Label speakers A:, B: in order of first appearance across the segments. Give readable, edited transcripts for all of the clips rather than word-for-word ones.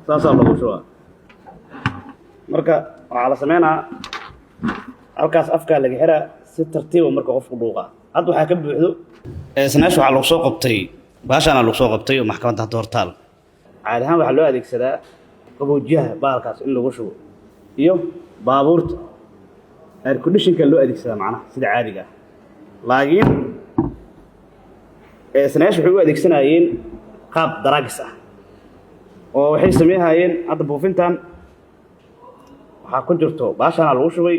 A: Saasaa loogu shubaa. Marka waxaa la sameynaa, halkaas afkaa laga xiraa, si tartiiba marka qofku dhuuqaa. Hadda waxaa ka buuxdo eedsanayaasha. Waxaa lagu soo qabtay baashaana lagu soo qabtay oo maxkamadda hadda hortaal. Caadi ahaan waxaa loo adeegsadaa qaboojiyaha bahalkaas in lagu shubo iyo baabuurta air conditionka loo adeegsadaa, macnaha sida caadiga ah. Laakiin eedsanayaasha waxay u adeegsanayeen qaab drugs ah oo waxay sameynayeen. Hadda buufintan waxaa ku jirto baashaana lagu shubay.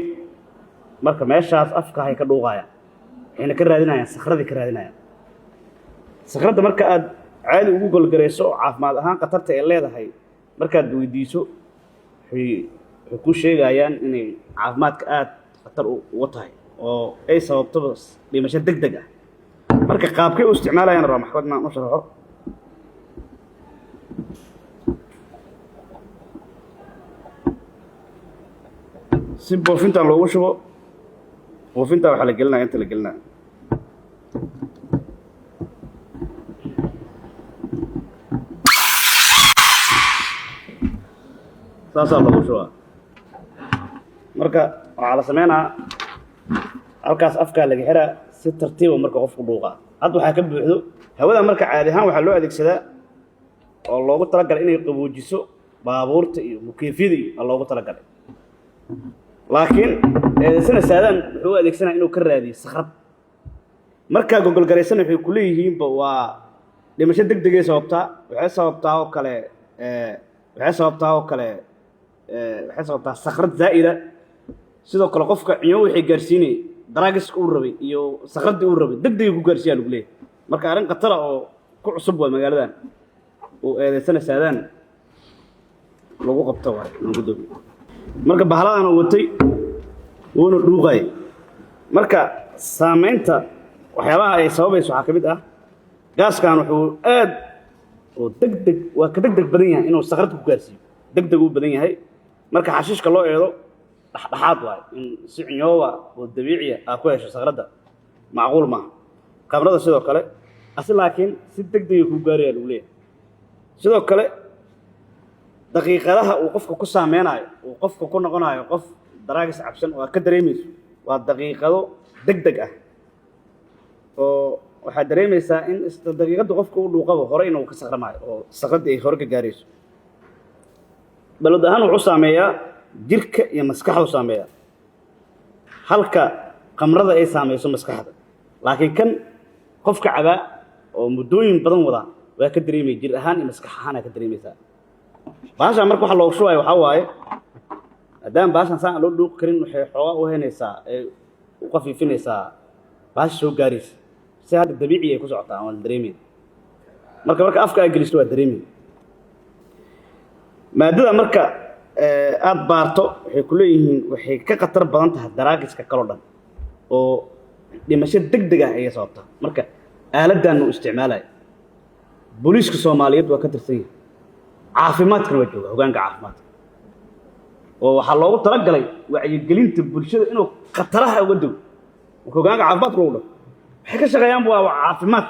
A: Marka meeshaas afka hay ka dhuuqayaan, waxayna ka raadinayaan sakhradii, ka raadinayaan sakhradda. Marka aad caadi ugu golgarayso oo caafimaad ahaan khatarta ay leedahay markaad weydiiso, waxay kuu sheegayaan inay caafimaadka aad khatar uga tahay oo ay sababtoba dhimasho deg deg ah. Marka qaabkay u isticmaalayaan rabaa maxkamad inaan u sharaxo. Si buufintan loogu shubo, buufinta waxaa la gelinaya inta la gelinaya. Saasaa loogu shubaa. Marka waxaa la sameynaa, halkaas afkaa laga xiraa, si tartiiba marka qofku dhuuqaa. Hadda waxaa ka buuxdo hawada. Marka caadi ahaan waxaa loo adeegsadaa oo loogu talagalay inay qaboojiso baabuurta iyo mukeefyada iyo aa loogu talagalay. Laakiin eedaysana Saadaan wuxuu u adeegsanaya inuu ka raadiyo sakhrad. Markaa gogolgaraysana waxay ku leeyihiinba waa dhimasho deg degay sababtaa. Waxay sababtaa oo kale, waxay sababtaa oo kale, waxay sababtaa sakhrad zaa'ida. Sidoo kale qofka cinyo waxay gaarsiinay drugska uu rabay iyo sakhraddii uu rabay deg degay ku gaarsiiyaa lagu leeyahay. Marka arrin khatara oo ku cusub waa magaaladan uu eedaysana Saadaan lagu qabto waay gudoomiye. Marka bahaladan uu watay wuuna dhuuqay. Marka saameynta waxyaabaha ay sababayso waxaa ka mid ah gaaskan wuxuu aad oo deg deg, waa ka deg deg badan yahay inuu sakhrad ku gaarsiiyo, deg deg uu badan yahay. Marka xashiishka loo eedo dhexdhexaad waayo, in si cinyooba oo dabiiciya aa ku hesho sakradda macquul maaha. Khamrada sidoo kale asi, laakiin si deg degay kuu gaaraya lagu leeyahay. Sidoo kale daqiiqadaha uu qofka ku saameynayo, uu qofka ku noqonayo qof drugs cabsan oo aad ka dareemayso, waa daqiiqado deg deg ah oo waxaad dareemaysaa in isla daqiiqadda qofka u dhuuqaba hore inuu ka sakramaayo oo sakraddii ay hore ka gaarayso. Balwad ahaan wuxuu saameeyaa jirka iyo maskaxdu saameeyaa, halka khamrada ay saameyso maskaxda. Laakiin kan qofka cabaa oo muddooyin badan wadaa waa ka dareemaya jir ahaan iyo maskax ahaan aa ka dareemaysaa. Baashaan marka waxa loogu shubayo waxaa waaye, maadaama baashaan saan aan loo dhuuqi karin, waxay xoogaa u heynaysaa, ay u qafiifinaysaa baasha soo gaaraysa. Si hadda dabiici ay ku socotaa waan dareemeyn. Marka afka aad geliso waa dareemeyn maadada. Marka aada baarto waxay ku leeyihiin waxay ka khatar badan tahay drugska kaloo dhan oo dhimasho deg deg ah ayay sababtaa. Marka aaladdan uu isticmaalaya booliiska Soomaaliyeed waa ka tirsan yahay, caafimaadkana waa jooga hogaanka caafimaadka, oo waxaa loogu talagalay wacyigelinta bulshada inuu khataraha uga dugo. Marka hogaanka caafimaadka lagu dhaho waxay ka shaqeeyaan waa caafimaad,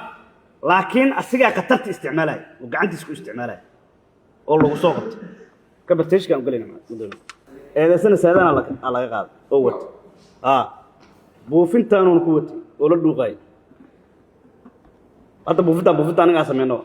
A: laakiin asigaa khatarta isticmaalaya oo gacantiisa ku isticmaalaya oo lagu soo qabto. Kabarteeshkaan ugelayna gudoomiye. Eedaysana Saadana aa laga qaaday oo watay buufintaanuuna ku watay oo la dhuuqaayay. Hadda buufintaan anigaa sameyno.